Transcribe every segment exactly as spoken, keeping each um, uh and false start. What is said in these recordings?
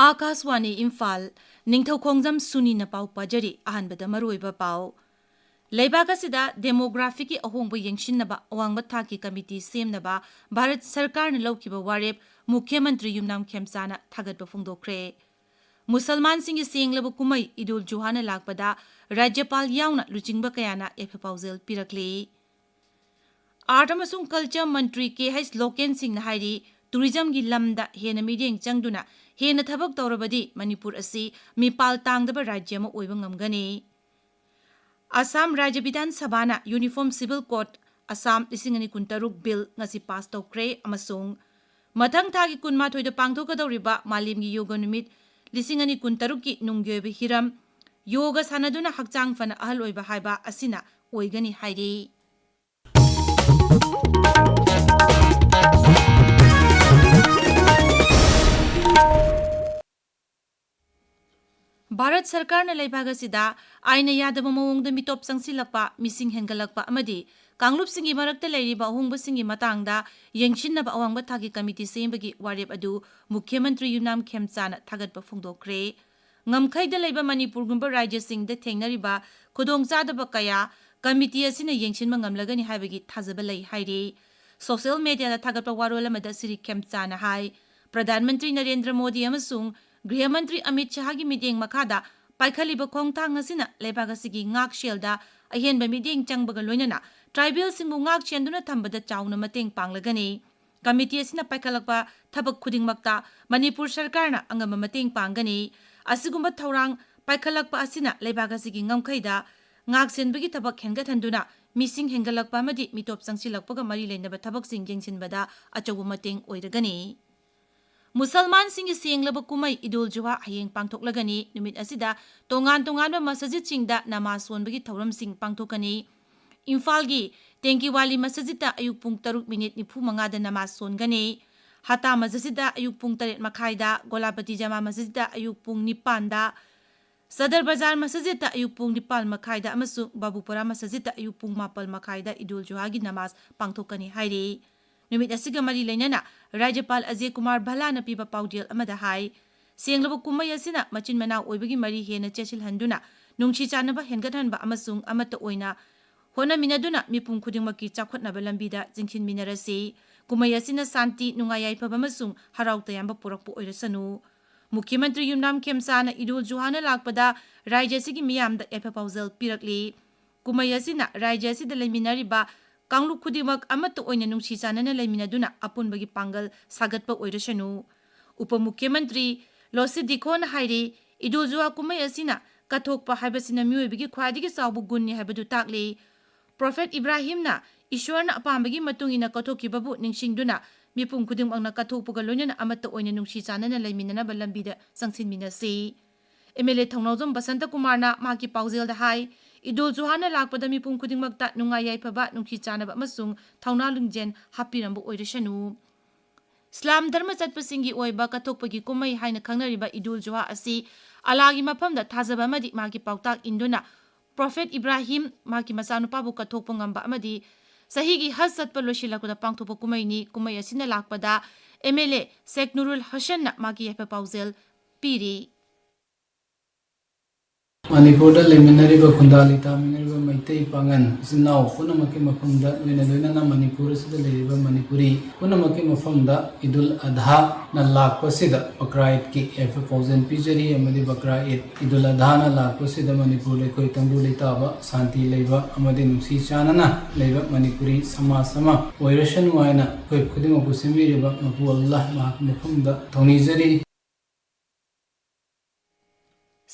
ꯑꯥꯀꯥꯁꯋꯥꯅꯤ ꯏꯝꯐꯥꯜ, ꯅꯤꯡꯊꯧꯈꯣꯡꯖꯝ ꯁꯨꯅꯤꯅ ꯄꯥꯎ ꯄꯥꯖꯔꯤ꯫ ꯑꯍꯥꯟꯕꯗ ꯃꯔꯨꯑꯣꯏꯕ ꯄꯥꯎ꯫ ꯂꯩꯕꯥꯛ ꯑꯁꯤꯗ demographyꯒꯤ ꯑꯍꯣꯡꯕ ꯌꯦꯡꯁꯤꯟꯅꯕ ꯑꯋꯥꯡꯕ ꯊꯥꯛꯀꯤ ꯀꯃꯤꯇꯤ ꯁꯦꯝꯅꯕ ꯚꯥꯔꯠ ꯁꯔꯀꯥꯔꯅ ꯂꯧꯈꯤꯕ ꯋꯥꯔꯦꯞ ꯃꯨꯈ꯭ꯌ ꯃꯟꯇ꯭ꯔꯤ ꯌꯨꯝꯅꯥꯝ ꯈꯦꯝꯆꯥꯅ ꯊꯥꯒꯠꯄ ꯐꯣꯡꯗꯣꯛꯈ꯭ꯔꯦ꯫ ꯃꯨꯁꯜꯃꯥꯟꯁꯤꯡꯒꯤ ꯁꯦꯡꯂꯕ ꯀꯨꯝꯍꯩ ꯏꯗꯨꯜ ꯖꯨꯍꯥꯅ ꯂꯥꯛꯄꯗ ꯔꯥꯖ꯭ꯌꯄꯥꯜ ꯌꯥꯎꯅ ꯂꯨꯆꯤꯡꯕ ꯀꯌꯥꯅ ꯌꯥꯏꯐ ꯄꯥꯎꯖꯦꯜ ꯄꯤꯔꯛꯂꯤ꯫ Art ꯑꯃꯁꯨꯡ Culture ꯃꯟꯇ꯭ꯔꯤ ꯀꯦ ꯍꯩꯆ ꯂꯣꯀꯦꯟ ꯁꯤꯡꯅ ꯍꯥꯏꯔꯤ, tourismꯒꯤ ꯂꯝꯗ ꯍꯦꯟꯅ ꯃꯤꯠꯌꯦꯡ ꯆꯪꯗꯨꯅ ꯍꯦꯟꯅ ꯊꯕꯛ ꯇꯧꯔꯕꯗꯤ ꯃꯅꯤꯄꯨꯔ ꯑꯁꯤ ꯃꯤꯄꯥꯜ ꯇꯥꯡꯗꯕ ꯔꯥꯖ꯭ꯌ ꯑꯃ ꯑꯣꯏꯕ ꯉꯝꯒꯅꯤ꯫ ꯑꯁꯥꯝ ꯔꯥꯖ꯭ꯌ ꯕꯤꯙꯥꯟ ꯁꯚꯥꯅ Uniform Civil Code ꯑꯁꯥꯝ ꯂꯤꯁꯤꯡ ꯑꯅꯤ ꯀꯨꯟꯇꯔꯨꯛ ꯕꯤꯜ ꯉꯁꯤ ꯄꯥꯁ ꯇꯧꯈ꯭ꯔꯦ ꯑꯃꯁꯨꯡ ꯃꯊꯪ ꯊꯥꯒꯤ ꯀꯨꯟꯃꯥꯊꯣꯏꯗ ꯄꯥꯡꯊꯣꯛꯀꯗꯧꯔꯤꯕ ꯃꯥꯂꯦꯝꯒꯤ ꯌꯣꯒ ꯅꯨꯃꯤꯠ ꯂꯤꯁꯤꯡ ꯑꯅꯤ ꯀꯨꯟꯇꯔꯨꯛꯀꯤ ꯅꯨꯡꯒꯤ ꯑꯣꯏꯕ ꯍꯤꯔꯝ ꯌꯣꯒ ꯁꯥꯟꯅꯗꯨꯅ ꯍꯛꯆꯥꯡ ꯐꯅ ꯑꯍꯜ ꯑꯣꯏꯕ ꯍꯥꯏꯕ ꯑꯁꯤꯅ ꯑꯣꯏꯒꯅꯤ ꯍꯥꯏꯔꯤ꯫ ꯚꯥꯔꯠ ꯁꯔꯀꯥꯔꯅ ꯂꯩꯕꯥꯛ ꯑꯁꯤꯗ ꯑꯥꯏꯟꯅ ꯌꯥꯗꯕ ꯃꯑꯣꯡꯗ ꯃꯤꯇꯣꯞ ꯆꯪꯁꯤꯜꯂꯛꯄ, ꯃꯤꯁꯤꯡ ꯍꯦꯟꯒꯠꯂꯛꯄ ꯑꯃꯗꯤ ꯀꯥꯡꯂꯨꯞꯁꯤꯡꯒꯤ ꯃꯔꯛꯇ ꯂꯩꯔꯤꯕ ꯑꯍꯣꯡꯕꯁꯤꯡꯒꯤ ꯃꯇꯥꯡꯗ ꯌꯦꯡꯁꯤꯟꯅꯕ ꯑꯋꯥꯡꯕ ꯊꯥꯛꯀꯤ ꯀꯃꯤꯇꯤ ꯁꯦꯝꯕꯒꯤ ꯋꯥꯔꯦꯞ ꯑꯗꯨ ꯃꯨꯈ꯭ꯌ ꯃꯟꯇ꯭ꯔꯤ ꯌꯨꯝꯅꯥꯝ ꯈꯦꯝꯆꯥꯅ ꯊꯥꯒꯠꯄ ꯐꯣꯡꯗꯣꯛꯈ꯭ꯔꯦ꯫ ꯉꯝꯈꯩꯗ ꯂꯩꯕ ꯃꯅꯤꯄꯨꯔꯒꯨꯝꯕ ꯔꯥꯖ꯭ꯌꯁꯤꯡꯗ ꯊꯦꯡꯅꯔꯤꯕ ꯈꯨꯗꯣꯡꯆꯥꯗꯕ ꯀꯌꯥ ꯀꯃꯤꯇꯤ ꯑꯁꯤꯅ ꯌꯦꯡꯁꯤꯟꯕ ꯉꯝꯂꯒꯅꯤ ꯍꯥꯏꯕꯒꯤ ꯊꯥꯖꯕ ꯂꯩ ꯍꯥꯏꯔꯤ꯫ Social mediaꯗ ꯊꯥꯒꯠꯄ ꯋꯥꯔꯣꯜ ꯑꯃꯗ ꯁ꯭ꯔꯤ ꯈꯦꯝꯆꯥꯅ ꯍꯥꯏ, ꯄ꯭ꯔꯙꯥꯟ ꯃꯟꯇ꯭ꯔꯤ ꯅꯔꯦꯟꯗ꯭ꯔ ꯃꯣꯗꯤ ꯑꯃꯁꯨꯡ ꯒ꯭ꯔꯤꯍ ꯃꯟꯇ꯭ꯔꯤ ꯑꯃꯤꯠ ꯁꯍꯥꯒꯤ ꯃꯤꯠꯌꯦꯡ ꯃꯈꯥꯗ ꯄꯥꯏꯈꯠꯂꯤꯕ ꯈꯣꯡꯊꯥꯡ ꯑꯁꯤꯅ ꯂꯩꯕꯥꯛ ꯑꯁꯤꯒꯤ ꯉꯥꯛꯁꯦꯜꯗ ꯑꯍꯦꯟꯕ ꯃꯤꯠꯌꯦꯡ ꯆꯪꯕꯒ ꯂꯣꯏꯅꯅ tribalꯁꯤꯡꯕꯨ ꯉꯥꯛ ꯁꯦꯟꯗꯨꯅ ꯊꯝꯕꯗ ꯆꯥꯎꯅ ꯃꯇꯦꯡ ꯄꯥꯡꯂꯒꯅꯤ꯫ ꯀꯃꯤꯇꯤ ꯑꯁꯤꯅ ꯄꯥꯏꯈꯠꯂꯛꯄ ꯊꯕꯛ ꯈꯨꯗꯤꯡꯃꯛꯇ ꯃꯅꯤꯄꯨꯔ ꯁꯔꯀꯥꯔꯅ ꯑꯉꯝꯕ ꯃꯇꯦꯡ ꯄꯥꯡꯒꯅꯤ꯫ ꯑꯁꯤꯒꯨꯝꯕ ꯊꯧꯔꯥꯡ ꯄꯥꯏꯈꯠꯂꯛꯄ ꯑꯁꯤꯅ ꯂꯩꯕꯥꯛ ꯑꯁꯤꯒꯤ ꯉꯝꯈꯩꯗ ꯉꯥꯛꯁꯦꯟꯕꯒꯤ ꯊꯕꯛ ꯍꯦꯟꯒꯠꯍꯟꯗꯨꯅ ꯃꯤꯁꯤꯡ ꯍꯦꯟꯒꯠꯂꯛꯄ ꯑꯃꯗꯤ ꯃꯤꯇꯣꯞ ꯆꯪꯁꯤꯜꯂꯛꯄꯒ ꯃꯔꯤ ꯂꯩꯅꯕ ꯊꯕꯛꯁꯤꯡ ꯌꯦꯡꯁꯤꯟꯕꯗ ꯑꯆꯧꯕ ꯃꯇꯦꯡ ꯑꯣꯏꯔꯒꯅꯤ꯫ ꯃꯨꯁꯜꯃꯥꯟꯁꯤꯡꯒꯤ ꯁꯦꯡꯂꯕ ꯀꯨꯝꯍꯩ ꯏꯗꯨꯜ ꯖꯨꯍꯥ ꯍꯌꯦꯡ ꯄꯥꯡꯊꯣꯛꯂꯒꯅꯤ꯫ ꯅꯨꯃꯤꯠ ꯑꯁꯤꯗ ꯇꯣꯉꯥꯟ ꯇꯣꯉꯥꯟꯕ ꯃꯁꯖꯤꯗꯁꯤꯡꯗ ꯅꯃꯥꯖ ꯁꯣꯟꯕꯒꯤ ꯊꯧꯔꯝꯁꯤꯡ ꯄꯥꯡꯊꯣꯛꯀꯅꯤ꯫ ꯏꯝꯐꯥꯜꯒꯤ ꯇꯦꯡꯀꯤꯋꯥꯂꯤ ꯃꯁꯖꯤꯗꯇ ꯑꯌꯨꯛ ꯄꯨꯡ ꯇꯔꯨꯛ ꯃꯤꯅꯤꯠ ꯅꯤꯐꯨ ꯃꯉꯥꯗ ꯅꯃꯥꯖ ꯁꯣꯟꯒꯅꯤ꯫ ꯍꯇꯥ ꯃꯁꯖꯤꯗꯇ ꯑꯌꯨꯛ ꯄꯨꯡ ꯇꯔꯦꯠ ꯃꯈꯥꯏꯗ, ꯒꯣꯂꯥꯄꯇꯤ ꯖꯃꯥ ꯃꯁꯖꯤꯗꯇ ꯑꯌꯨꯛ ꯄꯨꯡ ꯅꯤꯄꯥꯟꯗ, ꯁꯗꯔ ꯕꯖꯥꯔ ꯃꯁꯖꯤꯗꯇ ꯑꯌꯨꯛ ꯄꯨꯡ ꯅꯤꯄꯥꯟ ꯃꯈꯥꯏꯗ ꯑꯃꯁꯨꯡ ꯕꯥꯕꯨꯄꯨꯔꯥ ꯃꯁꯖꯤꯗꯇ ꯑꯌꯨꯛ ꯄꯨꯡ ꯃꯥꯄꯜ ꯃꯈꯥꯏꯗ ꯏꯗꯨꯜ ꯖꯨꯍꯥꯒꯤ ꯅꯃꯥꯖ ꯄꯥꯡꯊꯣꯛꯀꯅꯤ ꯍꯥꯏꯔꯤ꯫ ꯅꯨꯃꯤꯠ ꯑꯁꯤꯒ ꯃꯔꯤ ꯂꯩꯅꯅ ꯔꯥꯖ꯭ꯌꯄꯥꯜ ꯑꯖꯌ ꯀꯨꯃꯥꯔ ꯚꯜꯂꯥꯅ ꯄꯤꯕ ꯄꯥꯎꯖꯦꯜ ꯑꯃꯗ ꯍꯥꯏ, ꯁꯦꯡꯂꯕ ꯀꯨꯝꯍꯩ ꯑꯁꯤꯅ ꯃꯆꯤꯟ ꯃꯅꯥꯎ ꯑꯣꯏꯕꯒꯤ ꯃꯔꯤ ꯍꯦꯟꯅ ꯆꯦꯠꯁꯤꯜꯍꯟꯗꯨꯅ, ꯅꯨꯡꯁꯤ ꯆꯥꯟꯅꯕ ꯍꯦꯟꯒꯠꯍꯟꯕ ꯑꯃꯁꯨꯡ ꯑꯃꯠꯇ ꯑꯣꯏꯅ ꯍꯣꯠꯅꯃꯤꯟꯅꯗꯨꯅ ꯃꯤꯄꯨꯝ ꯈꯨꯗꯤꯡꯃꯛꯀꯤ ꯆꯥꯎꯈꯠꯅꯕ ꯂꯝꯕꯤꯗ ꯆꯤꯡꯁꯤꯟꯃꯤꯟꯅꯔꯁꯤ꯫ ꯀꯨꯝꯍꯩ ꯑꯁꯤꯅ ꯁꯥꯟꯇꯤ, ꯅꯨꯡꯉꯥꯏ ꯌꯥꯏꯐꯕ ꯑꯃꯁꯨꯡ ꯍꯔꯥꯎ ꯇꯌꯥꯝꯕ ꯄꯨꯔꯛꯄ ꯑꯣꯏꯔꯁꯅꯨ꯫ ꯃꯨꯈ꯭ꯌ ꯃꯟꯇ꯭ꯔꯤ ꯌꯨꯝꯅꯥꯝ ꯈꯦꯝꯁꯥꯅ ꯏꯗꯨꯜ ꯖꯨꯍꯥꯅ ꯂꯥꯛꯄꯗ ꯔꯥꯖ꯭ꯌ ꯑꯁꯤꯒꯤ ꯃꯤꯌꯥꯝꯗ ꯌꯥꯏꯐ ꯄꯥꯎꯖꯦꯜ ꯄꯤꯔꯛꯂꯤ꯫ ꯀꯨꯝꯍꯩ ꯑꯁꯤꯅ ꯔꯥꯖ꯭ꯌ ꯑꯁꯤꯗ ꯂꯩꯃꯤꯟꯅꯔꯤꯕ ꯀꯥꯡꯂꯨꯞ ꯈꯨꯗꯤꯡꯃꯛ ꯑꯃꯠꯇ ꯑꯣꯏꯅ ꯅꯨꯡꯁꯤ ꯆꯥꯟꯅꯅ ꯂꯩꯃꯤꯟꯅꯗꯨꯅ ꯑꯄꯨꯟꯕꯒꯤ ꯄꯥꯡꯒꯜ ꯁꯥꯒꯠꯄ ꯑꯣꯏꯔꯁꯅꯨ꯫ ꯎꯄ ꯃꯨꯈ꯭ꯌ ꯃꯟꯇ꯭ꯔꯤ ꯂꯣꯁꯤ ꯗꯤꯈꯣꯅ ꯍꯥꯏꯔꯤ, ꯏꯗꯨꯜ ꯖꯨꯍꯥ ꯀꯨꯝꯍꯩ ꯑꯁꯤꯅ ꯀꯠꯊꯣꯛꯄ ꯍꯥꯏꯕꯁꯤꯅ ꯃꯤꯑꯣꯏꯕꯒꯤ ꯈ꯭ꯋꯥꯏꯗꯒꯤ ꯆꯥꯎꯕ ꯒꯨꯟꯅꯤ ꯍꯥꯏꯕꯗꯨ ꯇꯥꯛꯂꯤ꯫ ꯄ꯭ꯔꯣꯐꯦꯠ ꯏꯕ꯭ꯔꯥꯍꯤꯝꯅ ꯏꯁ꯭ꯋꯔꯅ ꯑꯄꯥꯝꯕꯒꯤ ꯃꯇꯨꯡ ꯏꯟꯅ ꯀꯠꯊꯣꯛꯈꯤꯕꯕꯨ ꯅꯤꯡꯁꯤꯡꯗꯨꯅ ꯃꯤꯄꯨꯝ ꯈꯨꯗꯤꯡꯃꯛꯅ ꯀꯠꯊꯣꯛꯄꯒ ꯂꯣꯏꯅꯅ ꯑꯃꯠꯇ ꯑꯣꯏꯅ ꯅꯨꯡꯁꯤ ꯆꯥꯟꯅꯅ ꯂꯩꯃꯤꯟꯅꯅꯕ ꯂꯝꯕꯤꯗ ꯆꯪꯁꯤꯟꯃꯤꯟꯅꯁꯤ꯫ ꯑꯦꯝ ꯑꯦꯜ ꯑꯦ ꯊꯧꯅꯥꯎꯖꯝ ꯕꯁꯟꯇ ꯀꯨꯃꯥꯔꯅ ꯃꯍꯥꯛꯀꯤ ꯄꯥꯎꯖꯦꯜꯗ ꯍꯥꯏ, ꯏꯗꯨꯜ ꯖꯨꯍꯥꯅ ꯂꯥꯛꯄꯗ ꯃꯤꯄꯨꯝ ꯈꯨꯗꯤꯡꯃꯛꯇ ꯅꯨꯡꯉꯥꯏ ꯌꯥꯏꯐꯕ, ꯅꯨꯡꯁꯤ ꯆꯥꯟꯅꯕ ꯑꯃꯁꯨꯡ ꯊꯧꯅꯥ ꯂꯤꯡꯖꯦꯜ ꯍꯥꯞꯄꯤꯔꯝꯕ ꯑꯣꯏꯔꯁꯅꯨ꯫ ꯏꯁꯂꯥꯝ ꯙꯔꯃ ꯆꯠꯄꯁꯤꯡꯒꯤ ꯑꯣꯏꯕ ꯀꯠꯊꯣꯛꯄꯒꯤ ꯀꯨꯝꯍꯩ ꯍꯥꯏꯅ ꯈꯪꯅꯔꯤꯕ ꯏꯗꯨꯜ ꯖꯨꯍꯥ ꯑꯁꯤ ꯑꯜꯂꯥꯍꯒꯤ ꯃꯐꯝꯗ ꯊꯥꯖꯕ ꯑꯃꯗꯤ ꯃꯍꯥꯛꯀꯤ ꯄꯥꯎꯇꯥꯛ ꯏꯟꯗꯨꯅ ꯄ꯭ꯔꯣꯐꯦꯠ ꯏꯕ꯭ꯔꯥꯍꯤꯝ, ꯃꯍꯥꯛꯀꯤ ꯃꯆꯥꯅꯨꯄꯥꯕꯨ ꯀꯠꯊꯣꯛꯄ ꯉꯝꯕ ꯑꯃꯗꯤ ꯆꯍꯤꯒꯤ ꯍꯖ ꯆꯠꯄ ꯂꯣꯏꯁꯤꯜꯂꯛꯄꯗ ꯄꯥꯡꯊꯣꯛꯄ ꯀꯨꯝꯍꯩꯅꯤ꯫ ꯀꯨꯝꯍꯩ ꯑꯁꯤꯅ ꯂꯥꯛꯄꯗ ꯑꯦꯝ ꯑꯦꯜ ꯑꯦ ꯁꯦꯈ ꯅꯨꯔꯨꯜ ꯍꯁꯟꯅ ꯃꯍꯥꯛꯀꯤ ꯌꯥꯏꯐ ꯄꯥꯎꯖꯦꯜ ꯄꯤꯔꯤ꯫ ꯃꯅꯤꯄꯨꯔꯗ ꯂꯩꯃꯤꯟꯅꯔꯤꯕ ꯈꯨꯟꯗꯥ ꯂꯩꯇꯥꯃꯤꯟꯅꯔꯤꯕ ꯃꯩꯇꯩ ꯄꯥꯉꯟ ꯏꯆꯤꯟ ꯏꯅꯥꯎ ꯄꯨꯝꯅꯃꯛꯀꯤ ꯃꯐꯝꯗ, ꯂꯣꯏꯅ ꯂꯣꯏꯅꯅ ꯃꯅꯤꯄꯨꯔ ꯑꯁꯤꯗ ꯂꯩꯔꯤꯕ ꯃꯅꯤꯄꯨꯔꯤ ꯄꯨꯝꯅꯃꯛꯀꯤ ꯃꯐꯝꯗ ꯏꯗꯨꯜ ꯑꯙꯥꯅ ꯂꯥꯛꯄꯁꯤꯗ ꯕꯀ꯭ꯔꯥ ꯏꯗꯀꯤ ꯌꯥꯏꯐ ꯄꯥꯎꯖꯦꯜ ꯄꯤꯖꯔꯤ ꯑꯃꯗꯤ ꯕꯀ꯭ꯔꯥ ꯏꯗ, ꯏꯗꯨꯜ ꯑꯙꯥꯅ ꯂꯥꯛꯄꯁꯤꯗ ꯃꯅꯤꯄꯨꯔ ꯂꯩꯀꯣꯏ ꯇꯪꯗꯨ ꯂꯩꯇꯥꯕ, ꯁꯥꯟꯇꯤ ꯂꯩꯕ ꯑꯃꯗꯤ ꯅꯨꯡꯁꯤ ꯆꯥꯟꯅꯅ ꯂꯩꯕ ꯃꯅꯤꯄꯨꯔꯤ ꯁꯃꯥꯖ ꯑꯃ ꯑꯣꯏꯔꯁꯅꯨ ꯍꯥꯏꯅ ꯑꯩꯈꯣꯏ ꯈꯨꯗꯤꯡꯃꯛꯄꯨ ꯁꯦꯝꯕꯤꯔꯤꯕ ꯃꯄꯨ ꯑꯜꯂꯥꯍ ꯃꯍꯥꯛꯀꯤ ꯃꯐꯝꯗ ꯊꯧꯅꯤꯖꯔꯤ꯫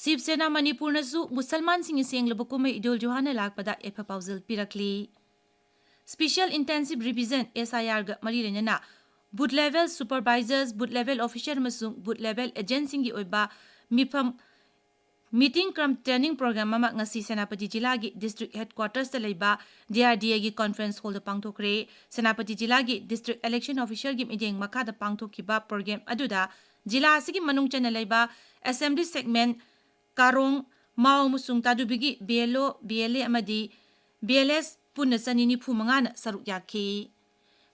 ꯁꯤꯕ ꯁꯦꯅꯥ ꯃꯅꯤꯄꯨꯔꯅꯁꯨ ꯃꯨꯁꯜꯃꯥꯟꯁꯤꯡꯒꯤ ꯁꯦꯡꯂꯕ ꯀꯨꯝꯍꯩ ꯏꯗꯨꯜ ꯖꯨꯍꯥꯅ ꯂꯥꯛꯄꯗ ꯌꯥꯏꯐ ꯄꯥꯎꯖꯦꯜ ꯄꯤꯔꯛꯂꯤ꯫ Special Intensive Revision, S I R ꯒ ꯃꯔꯤ ꯂꯩꯅꯅ booth level supervisors, booth level officer ꯑꯃꯁꯨꯡ booth level agent ꯁꯤꯡꯒꯤ ꯑꯣꯏꯕ ꯃꯤꯐꯝ meeting cum training program ꯑꯃ ꯉꯁꯤ ꯁꯦꯅꯥꯄꯇꯤ ꯖꯤꯂꯥꯒꯤ district headquarters ꯇ ꯂꯩꯕ D R D A ꯒꯤ conference hall ꯗ ꯄꯥꯡꯊꯣꯛꯈ꯭ꯔꯦ꯫ ꯁꯦꯅꯥꯄꯇꯤ ꯖꯤꯂꯥꯒꯤ district election officer ꯒꯤ ꯃꯤꯠꯌꯦꯡ ꯃꯈꯥꯗ ꯄꯥꯡꯊꯣꯛꯈꯤꯕ program ꯑꯗꯨꯗ ꯖꯤꯂꯥ ꯑꯁꯤꯒꯤ ꯃꯅꯨꯡ ꯆꯟꯅ ꯂꯩꯕ assembly segment ꯀꯥꯔꯣꯡ, ꯃꯥꯎ ꯑꯃꯁꯨꯡ ꯇꯥꯗꯨꯕꯤꯒꯤ B L O, B L A ꯑꯃꯗꯤ B L S ꯄꯨꯟꯅ ꯆꯅꯤ ꯅꯤꯐꯨ ꯃꯉꯥꯅ ꯁꯔꯨꯛ ꯌꯥꯈꯤ꯫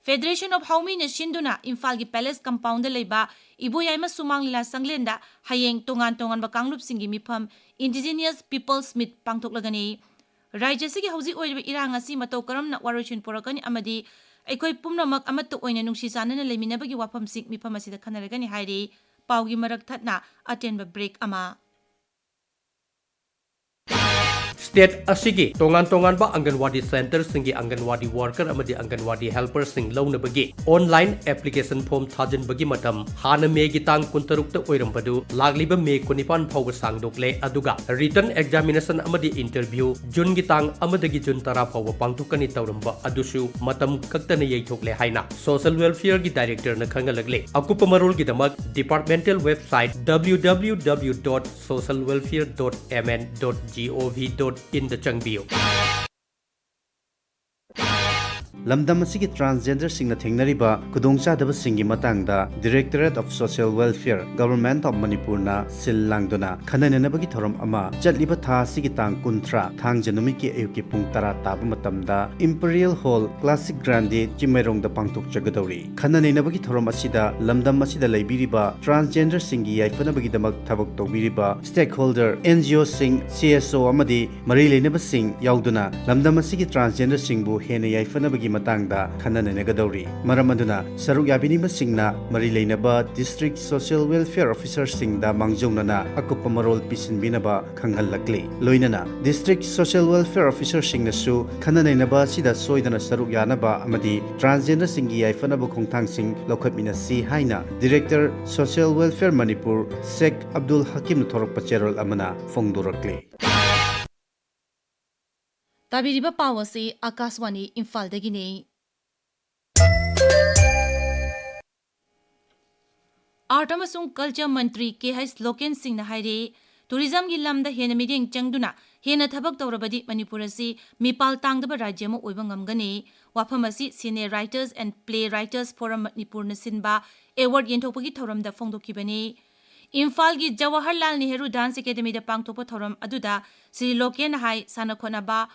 Federation of Haomina ꯁꯤꯟꯗꯨꯅ ꯏꯝꯐꯥꯜꯒꯤ Palace Compoundꯗ ꯂꯩꯕ ꯏꯕꯣꯌꯥꯏꯃ ꯁꯨꯃꯥꯡ ꯂꯤꯂꯥ ꯁꯪꯂꯦꯟꯗ ꯍꯌꯦꯡ ꯇꯣꯉꯥꯟ ꯇꯣꯉꯥꯟꯕ ꯀꯥꯡꯂꯨꯞꯁꯤꯡꯒꯤ ꯃꯤꯐꯝ Indigenous People's Meet ꯄꯥꯡꯊꯣꯛꯂꯒꯅꯤ꯫ ꯔꯥꯖ꯭ꯌ ꯑꯁꯤꯒꯤ ꯍꯧꯖꯤꯛ ꯑꯣꯏꯔꯤꯕ ꯏꯔꯥꯡ ꯑꯁꯤ ꯃꯇꯧ ꯀꯔꯝꯅ ꯋꯥꯔꯣꯏꯁꯤꯟ ꯄꯨꯔꯛꯀꯅꯤ ꯑꯃꯗꯤ ꯑꯩꯈꯣꯏ ꯄꯨꯝꯅꯃꯛ ꯑꯃꯠꯇ ꯑꯣꯏꯅ ꯅꯨꯡꯁꯤ ꯆꯥꯟꯅꯅ ꯂꯩꯃꯤꯟꯅꯕꯒꯤ ꯋꯥꯐꯝꯁꯤꯡ ꯃꯤꯐꯝ ꯑꯁꯤꯗ ꯈꯟꯅꯔꯒꯅꯤ ꯍꯥꯏꯔꯤ꯫ ꯄꯥꯎꯒꯤ ꯃꯔꯛ ꯊꯠꯅ ꯑꯇꯦꯟꯕ break ꯑꯃ꯫ State ꯑꯁꯤꯒꯤ ꯇꯣꯉꯥꯟ ꯇꯣꯉꯥꯟꯕ ꯑꯪꯒꯟꯋꯥꯗꯤ centreꯁꯤꯡꯒꯤ ꯑꯪꯒꯟꯋꯥꯗꯤ worker ꯑꯃꯗꯤ ꯑꯪꯒꯟꯋꯥꯗꯤ helperꯁꯤꯡ ꯂꯧꯅꯕꯒꯤ online application form ꯊꯥꯖꯤꯟꯕꯒꯤ ꯃꯇꯝ ꯍꯥꯟꯅ Mayꯒꯤ ꯇꯥꯡ ꯀꯨꯟꯇꯔꯨꯛꯇ ꯑꯣꯏꯔꯝꯕꯗꯨ ꯂꯥꯛꯂꯤꯕ May ꯀꯨꯟꯅꯤꯄꯥꯟ ꯐꯥꯎꯕ ꯁꯥꯡꯗꯣꯛꯂꯦ, ꯑꯗꯨꯒ written examination ꯑꯃꯗꯤ interview Juneꯒꯤ ꯇꯥꯡ ꯑꯃꯗꯒꯤ June ꯇꯔꯥ ꯐꯥꯎꯕ ꯄꯥꯡꯊꯣꯛꯀꯅꯤ ꯇꯧꯔꯝꯕ ꯑꯗꯨꯁꯨ ꯃꯇꯝ ꯀꯛꯇꯅ ꯌꯩꯊꯣꯛꯂꯦ ꯍꯥꯏꯅ Social Welfareꯒꯤ Directorꯅ ꯈꯪꯍꯜꯂꯛꯂꯦ꯫ ꯑꯀꯨꯞꯄ ꯃꯔꯣꯜꯒꯤꯗꯃꯛ departmental website W W W dot social welfare dot M N dot gov dot inꯗ ꯆꯪꯕꯤꯌꯨ꯫ ꯂꯝꯗꯝ ꯑꯁꯤꯒꯤ transgenderꯁꯤꯡꯅ ꯊꯦꯡꯅꯔꯤꯕ ꯈꯨꯗꯣꯡꯆꯥꯗꯕꯁꯤꯡꯒꯤ ꯃꯇꯥꯡꯗ Directorate of Social Welfare, Government of Manipurꯅ ꯁꯤꯜ ꯂꯥꯡꯗꯨꯅ ꯈꯟꯅ ꯅꯩꯅꯕꯒꯤ ꯊꯧꯔꯝ ꯑꯃ ꯆꯠꯂꯤꯕ ꯊꯥ ꯑꯁꯤꯒꯤ ꯇꯥꯡ ꯀꯨꯟꯊ꯭ꯔꯥ, ꯊꯥꯡꯖ ꯅꯨꯃꯤꯠꯀꯤ ꯑꯌꯨꯛꯀꯤ ꯄꯨꯡ ꯇꯔꯥ ꯇꯥꯕ ꯃꯇꯝꯗ Imperial Hall, Classic Grande, ꯆꯤꯡꯃꯩꯔꯣꯡꯗ ꯄꯥꯡꯊꯣꯛꯆꯒꯗꯧꯔꯤ꯫ ꯈꯟꯅ ꯅꯩꯅꯕꯒꯤ ꯊꯧꯔꯝ ꯑꯁꯤꯗ ꯂꯝꯗꯝ ꯑꯁꯤꯗ ꯂꯩꯕꯤꯔꯤꯕ transgenderꯁꯤꯡꯒꯤ ꯌꯥꯏꯐꯅꯕꯒꯤꯗꯃꯛ ꯊꯕꯛ ꯇꯧꯕꯤꯔꯤꯕ stakeholder, N G Oꯁꯤꯡ, C S O ꯑꯃꯗꯤ ꯃꯔꯤ ꯂꯩꯅꯕꯁꯤꯡ ꯌꯥꯎꯗꯨꯅ ꯂꯝꯗꯝ ꯑꯁꯤꯒꯤ transgenderꯁꯤꯡꯕꯨ ꯍꯦꯟꯅ ꯌꯥꯏꯐꯅꯕꯒꯤ ꯃꯇꯥꯡꯗ ꯈꯟꯅ ꯅꯩꯅꯒꯗꯧꯔꯤ꯫ ꯃꯔꯝ ꯑꯗꯨꯅ ꯁꯔꯨꯛ ꯌꯥꯕꯤꯅꯤꯡꯕꯁꯤꯡꯅ ꯃꯔꯤ ꯂꯩꯅꯕ District Social Welfare Officerꯁꯤꯡꯗ ꯃꯥꯡꯖꯧꯅꯅ ꯑꯀꯨꯞꯄ ꯃꯔꯣꯜ ꯄꯤꯁꯤꯟꯕꯤꯅꯕ ꯈꯪꯍꯜꯂꯛꯂꯤ꯫ ꯂꯣꯏꯅꯅ District Social Welfare Officerꯁꯤꯡꯅꯁꯨ ꯈꯟꯅ ꯅꯩꯅꯕ ꯑꯁꯤꯗ ꯁꯣꯏꯗꯅ ꯁꯔꯨꯛ ꯌꯥꯅꯕ ꯑꯃꯗꯤ transgenderꯁꯤꯡꯒꯤ ꯌꯥꯏꯐꯅꯕ ꯈꯣꯡꯊꯥꯡꯁꯤꯡ ꯂꯧꯈꯠꯃꯤꯟꯅꯁꯤ ꯍꯥꯏꯅ Director Social Welfare ꯃꯅꯤꯄꯨꯔ ꯁꯦꯈ ꯑꯕꯗꯨꯜ ꯍꯀꯤꯝꯅ ꯊꯣꯔꯛꯄ ꯆꯦꯔꯣꯜ ꯑꯃꯅ ꯐꯣꯡꯗꯣꯔꯛꯂꯤ꯫ ꯇꯥꯕꯤꯔꯤꯕ ꯄꯥꯎ ꯑꯁꯤ ꯑꯀꯥꯁꯋꯥꯅꯤ ꯏꯝꯐꯥꯜꯗꯒꯤꯅꯤ꯫ Art ꯑꯃꯁꯨꯡ Culture ꯃꯟꯇ꯭ꯔꯤ ꯀꯦ ꯍꯩꯆ ꯂꯣꯀꯦꯟ ꯁꯤꯡꯅ ꯍꯥꯏꯔꯤ, tourismꯒꯤ ꯂꯝꯗ ꯍꯦꯟꯅ ꯃꯤꯠꯌꯦꯡ ꯆꯪꯗꯨꯅ ꯍꯦꯟꯅ ꯊꯕꯛ ꯇꯧꯔꯕꯗꯤ ꯃꯅꯤꯄꯨꯔ ꯑꯁꯤ ꯃꯤꯄꯥꯜ ꯇꯥꯡꯗꯕ ꯔꯥꯖ꯭ꯌ ꯑꯃ ꯑꯣꯏꯕ ꯉꯝꯒꯅꯤ꯫ ꯋꯥꯐꯝ ꯑꯁꯤ Senior Writers and Play Writers Forum ꯃꯅꯤꯄꯨꯔꯅ ꯁꯤꯟꯕ award ꯌꯦꯟꯊꯣꯛꯄꯒꯤ ꯊꯧꯔꯝꯗ ꯐꯣꯡꯗꯣꯛꯈꯤꯕꯅꯤ꯫ ꯏꯝꯐꯥꯜꯒꯤ ꯖꯋꯥꯍꯔꯂꯥꯜ ꯅꯦꯍꯔꯨ Dance Academyꯗ ꯄꯥꯡꯊꯣꯛꯄ ꯊꯧꯔꯝ ꯑꯗꯨꯗ ꯁ꯭ꯔꯤ ꯂꯣꯀꯦꯟꯅ ꯍꯥꯏ, ꯁꯥꯟꯅ ꯈꯣꯠꯅꯕ,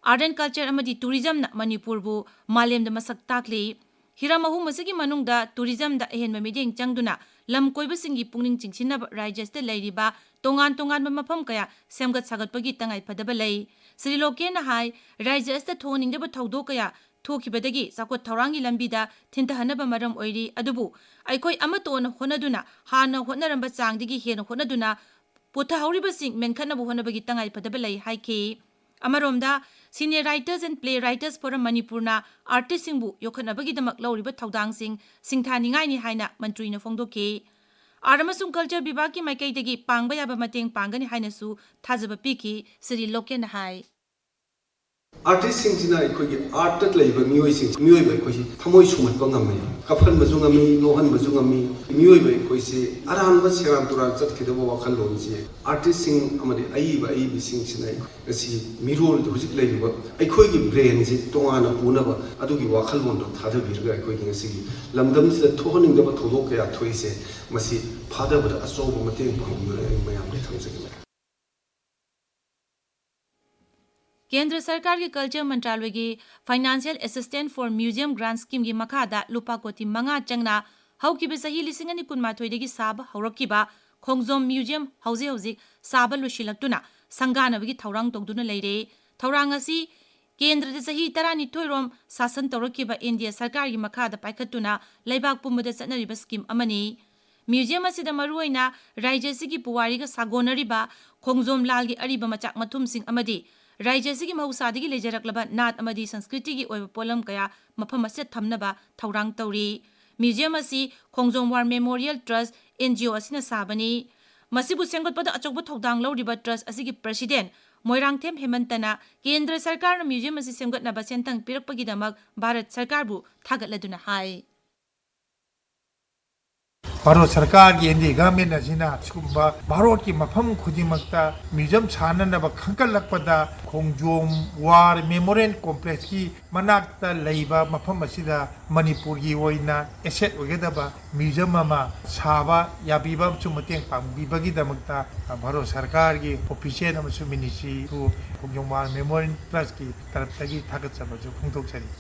Art and Culture ꯑꯃꯗꯤ Tourismꯅ ꯃꯅꯤꯄꯨꯔꯕꯨ ꯃꯥꯂꯦꯝꯗ ꯃꯁꯛ ꯇꯥꯛꯂꯤ꯫ ꯍꯤꯔꯝ ꯑꯍꯨꯝ ꯑꯁꯤꯒꯤ ꯃꯅꯨꯡꯗ ꯇꯨꯔꯤꯖꯝꯗ ꯑꯍꯦꯟꯕ ꯃꯤꯠꯌꯦꯡ ꯆꯪꯗꯨꯅ ꯂꯝ ꯀꯣꯏꯕꯁꯤꯡꯒꯤ ꯄꯨꯛꯅꯤꯡ ꯆꯤꯡꯁꯤꯟꯅꯕ ꯔꯥꯖ꯭ꯌ ꯑꯁꯤꯗ ꯂꯩꯔꯤꯕ ꯇꯣꯉꯥꯟ ꯇꯣꯉꯥꯟꯕ ꯃꯐꯝ ꯀꯌꯥ ꯁꯦꯝꯒꯠ ꯁꯥꯒꯠꯄꯒꯤ ꯇꯉꯥꯏ ꯐꯗꯕ ꯂꯩ꯫ ꯁ꯭ꯔꯤ ꯂꯣꯀꯦꯟꯅ ꯍꯥꯏ, ꯔꯥꯖ꯭ꯌ ꯑꯁꯤꯗ ꯊꯣꯛꯍꯟꯅꯤꯡꯗꯕ ꯊꯧꯗꯣꯛ ꯀꯌꯥ ꯊꯣꯛꯈꯤꯕꯗꯒꯤ ꯆꯥꯎꯈꯠ ꯊꯧꯔꯥꯡꯒꯤ ꯂꯝꯕꯤꯗ ꯊꯤꯟꯊꯍꯟꯅꯕ ꯃꯔꯝ ꯑꯣꯏꯔꯤ꯫ ꯑꯗꯨꯕꯨ ꯑꯩꯈꯣꯏ ꯑꯃꯠꯇ ꯑꯣꯏꯅ ꯍꯣꯠꯅꯗꯨꯅ ꯍꯥꯟꯅ ꯍꯣꯠꯅꯔꯝꯕ ꯆꯥꯡꯗꯒꯤ ꯍꯦꯟꯅ ꯍꯣꯠꯅꯗꯨꯅ ꯄꯨꯊꯍꯧꯔꯤꯕꯁꯤꯡ ꯃꯦꯟꯈꯠꯅꯕ ꯍꯣꯠꯅꯕꯒꯤ ꯇꯉꯥꯏ ꯐꯗꯕ ꯂꯩ ꯍꯥꯏꯈꯤ꯫ ꯑꯃꯔꯣꯝꯗ, Senior Writers and Playwriters Forum ꯃꯅꯤꯄꯨꯔꯅ artistꯁꯤꯡꯕꯨ ꯌꯣꯛꯈꯠꯅꯕꯒꯤꯗꯃꯛ ꯂꯧꯔꯤꯕ ꯊꯧꯗꯥꯡꯁꯤꯡ ꯁꯤꯡꯊꯥꯅꯤꯡꯉꯥꯏꯅꯤ ꯍꯥꯏꯅ ꯃꯟꯇ꯭ꯔꯤꯅ ꯐꯣꯡꯗꯣꯛꯈꯤ꯫ Art ꯑꯃꯁꯨꯡ Culture ꯕꯤꯚꯥꯒꯀꯤ ꯃꯥꯏꯀꯩꯗꯒꯤ ꯄꯥꯡꯕ ꯌꯥꯕ ꯃꯇꯦꯡ ꯄꯥꯡꯒꯅꯤ ꯍꯥꯏꯅꯁꯨ ꯊꯥꯖꯕ ꯄꯤꯈꯤ꯫ ꯁ꯭ꯔꯤ ꯂꯣꯀꯦꯟꯅ ꯍꯥꯏ꯫ ꯑꯥꯔꯇꯤꯁꯁꯤꯡꯁꯤꯅ ꯑꯩꯈꯣꯏꯒꯤ ꯑꯥꯔꯠꯇ ꯂꯩꯕ ꯃꯤꯑꯣꯏꯁꯤꯡ, ꯃꯤꯑꯣꯏꯕ ꯑꯩꯈꯣꯏꯁꯤ ꯊꯃꯣꯏ ꯁꯨꯝꯍꯠꯄ ꯉꯝꯃꯤ, ꯀꯞꯍꯟꯕꯁꯨ ꯉꯝꯃꯤ, ꯅꯣꯛꯍꯟꯕꯁꯨ ꯉꯝꯃꯤ꯫ ꯃꯤꯑꯣꯏꯕ ꯑꯩꯈꯣꯏꯁꯤ ꯑꯔꯥꯟꯕ ꯁꯦꯔꯥꯟ ꯇꯨꯔꯥꯟ ꯆꯠꯈꯤꯗꯕ ꯋꯥꯈꯜꯂꯣꯟꯁꯤ ꯑꯥꯔꯇꯤꯁꯁꯤꯡ ꯑꯃꯗꯤ ꯑꯏꯕ ꯑꯏꯕꯤꯁꯤꯡꯁꯤꯅ ꯉꯁꯤ ꯃꯤꯔꯣꯜ ꯍꯧꯖꯤꯛ ꯂꯩꯔꯤꯕ ꯑꯩꯈꯣꯏꯒꯤ ꯕ꯭ꯔꯦꯟꯁꯤ ꯇꯣꯉꯥꯟꯅ ꯄꯨꯅꯕ ꯑꯗꯨꯒꯤ ꯋꯥꯈꯜꯂꯣꯟꯗꯣ ꯊꯥꯗꯕꯤꯔꯒ ꯑꯩꯈꯣꯏꯒꯤ ꯉꯁꯤꯒꯤ ꯂꯝꯗꯝꯁꯤꯗ ꯊꯣꯛꯍꯟꯅꯤꯡꯗꯕ ꯊꯧꯗꯣꯛ ꯀꯌꯥ ꯊꯣꯛꯏꯁꯦ, ꯃꯁꯤ ꯐꯥꯗꯕꯗ ꯑꯆꯧꯕ ꯃꯇꯦꯡ ꯄꯥꯡꯕꯤꯌꯨꯅ ꯑꯩ ꯃꯌꯥꯝꯗ ꯊꯝꯖꯒꯦ꯫ ꯀꯦꯟꯗ꯭ꯔ ꯁꯔꯀꯥꯔꯒꯤ Culture ꯃꯟꯇ꯭ꯔꯥꯂꯣꯏꯒꯤ Financial Assistance for Museum Grant Schemeꯒꯤ ꯃꯈꯥꯗ ꯂꯨꯄꯥ ꯀꯣꯇꯤ ꯃꯉꯥ ꯆꯪꯅ ꯍꯧꯈꯤꯕ ꯆꯍꯤ ꯂꯤꯁꯤꯡ ꯑꯅꯤ ꯀꯨꯟꯃꯥꯊꯣꯏꯗꯒꯤ ꯁꯥꯕ ꯍꯧꯔꯛꯈꯤꯕ ꯈꯣꯡꯖꯣꯝ museum ꯍꯧꯖꯤꯛ ꯍꯧꯖꯤꯛ ꯁꯥꯕ ꯂꯣꯏꯁꯤꯜꯂꯛꯇꯨꯅ ꯁꯪꯒꯥꯅꯕꯒꯤ ꯊꯧꯔꯥꯡ ꯇꯧꯗꯨꯅ ꯂꯩꯔꯦ꯫ ꯊꯧꯔꯥꯡ ꯑꯁꯤ ꯀꯦꯟꯗ꯭ꯔꯗ ꯆꯍꯤ ꯇꯔꯥꯅꯤꯊꯣꯏ ꯔꯣꯝ ꯁꯥꯁꯟ ꯇꯧꯔꯛꯈꯤꯕ NDA ꯁꯔꯀꯥꯔꯒꯤ ꯃꯈꯥꯗ ꯄꯥꯏꯈꯠꯇꯨꯅ ꯂꯩꯕꯥꯛ ꯄꯨꯝꯕꯗ ꯆꯠꯅꯔꯤꯕ scheme ꯑꯃꯅꯤ꯫ Museum ꯑꯁꯤꯗ ꯃꯔꯨꯑꯣꯏꯅ ꯔꯥꯖ꯭ꯌ ꯑꯁꯤꯒꯤ ꯄꯨꯋꯥꯔꯤꯒ ꯁꯥꯒꯣꯟꯅꯔꯤꯕ ꯈꯣꯡꯖꯣꯝ ꯂꯥꯜꯒꯤ ꯑꯔꯤꯕ ꯃꯆꯥꯛ ꯃꯊꯨꯝꯁꯤꯡ ꯑꯃꯗꯤ ꯔꯥꯖ꯭ꯌ ꯑꯁꯤꯒꯤ ꯃꯍꯧꯁꯥꯗꯒꯤ ꯂꯩꯖꯔꯛꯂꯕ ꯅꯥꯠ ꯑꯃꯗꯤ ꯁꯪꯁꯀ꯭ꯔꯤꯇꯤꯒꯤ ꯑꯣꯏꯕ ꯄꯣꯠꯂꯝ ꯀꯌꯥ ꯃꯐꯝ ꯑꯁꯤꯗ ꯊꯝꯅꯕ ꯊꯧꯔꯥꯡ ꯇꯧꯔꯤ꯫ Museum ꯑꯁꯤ ꯈꯣꯡꯖꯣꯝ War Memorial Trust, NGO ꯑꯁꯤꯅ ꯁꯥꯕꯅꯤ꯫ ꯃꯁꯤꯕꯨ ꯁꯦꯝꯒꯠꯄꯗ ꯑꯆꯧꯕ ꯊꯧꯗꯥꯡ ꯂꯧꯔꯤꯕ trust ꯑꯁꯤꯒꯤ president ꯃꯣꯏꯔꯥꯡꯊꯦꯝ ꯍꯦꯃꯟꯇꯅ ꯀꯦꯟꯗ꯭ꯔ ꯁꯔꯀꯥꯔꯅ museum ꯑꯁꯤ ꯁꯦꯝꯒꯠꯅꯕ ꯁꯦꯟꯊꯪ ꯄꯤꯔꯛꯄꯒꯤꯗꯃꯛ ꯚꯥꯔꯠ ꯁꯔꯀꯥꯔꯕꯨ ꯊꯥꯒꯠꯂꯗꯨꯅ ꯍꯥꯏ꯫ ꯚꯥꯔꯠ ꯁꯔꯀꯥꯔꯒꯤ NDA government ꯑꯁꯤꯅ ꯁꯤꯒꯨꯝꯕ ꯚꯥꯔꯠꯀꯤ ꯃꯐꯝ ꯈꯨꯗꯤꯡꯃꯛꯇ museum ꯁꯥꯅꯅꯕ ꯈꯟꯒꯠꯂꯛꯄꯗ ꯈꯣꯡꯖꯣꯝ War Memorial Complexꯀꯤ ꯃꯅꯥꯛꯇ ꯂꯩꯕ ꯃꯐꯝ ꯑꯁꯤꯗ ꯃꯅꯤꯄꯨꯔꯒꯤ ꯑꯣꯏꯅ asset ꯑꯣꯏꯒꯗꯕ museum ꯑꯃ ꯁꯥꯕ ꯌꯥꯕꯤꯕ ꯑꯃꯁꯨꯡ ꯃꯇꯦꯡ ꯄꯥꯡꯕꯤꯕꯒꯤꯗꯃꯛꯇ ꯚꯥꯔꯠ ꯁꯔꯀꯥꯔꯒꯤ official ꯑꯃꯁꯨꯡ ministryꯕꯨ ꯈꯣꯡꯖꯣꯝ War Memorial Trustꯀꯤ ꯇꯔꯞꯇꯒꯤ ꯊꯥꯒꯠꯆꯕꯁꯨ ꯐꯣꯡꯗꯣꯛꯆꯔꯤ꯫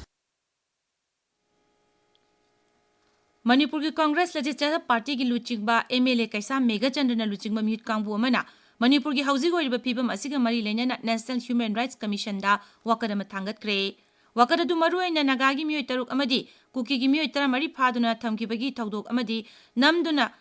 ꯃꯅꯤꯄꯨꯔꯒꯤ ꯀꯪꯒ꯭ꯔꯦꯁ ꯂꯦꯖꯤꯁꯂꯦꯇꯤꯚ ꯄꯥꯔꯇꯤꯒꯤ ꯂꯨꯆꯤꯡꯕ ꯑꯦꯝ ꯑꯦꯜ ꯑꯦ ꯀꯩꯁꯥꯝ ꯃꯦꯘꯆꯟꯗ꯭ꯔꯅ ꯂꯨꯆꯤꯡꯕ ꯃꯤꯍꯨꯠ ꯀꯥꯡꯕꯨ ꯑꯃꯅ ꯃꯅꯤꯄꯨꯔꯒꯤ ꯍꯧꯖꯤꯛ ꯑꯣꯏꯔꯤꯕ ꯐꯤꯕꯝ ꯑꯁꯤꯒ ꯃꯔꯤ ꯂꯩꯅꯅ ꯅꯦꯁꯅꯦꯜ ꯍ꯭ꯌꯨꯃꯦꯟ ꯔꯥꯏꯠꯁ ꯀꯃꯤꯁꯟꯗ ꯋꯥꯀꯠ ꯑꯃ ꯊꯥꯡꯒꯠꯈ꯭ꯔꯦ꯫ ꯋꯥꯀꯠ ꯑꯗꯨ ꯃꯔꯨꯑꯣꯏꯅ ꯅꯥꯒꯥꯒꯤ ꯃꯤꯑꯣꯏ ꯇꯔꯨꯛ ꯑꯃꯗꯤ ꯀꯨꯀꯤꯒꯤ ꯃꯤꯑꯣꯏ ꯇꯔꯥꯃꯔꯤ ꯐꯥꯗꯨꯅ ꯊꯝꯈꯤꯕꯒꯤ ꯊꯧꯗꯣꯛ ꯑꯃꯗꯤ ꯅꯝꯗꯨꯅ,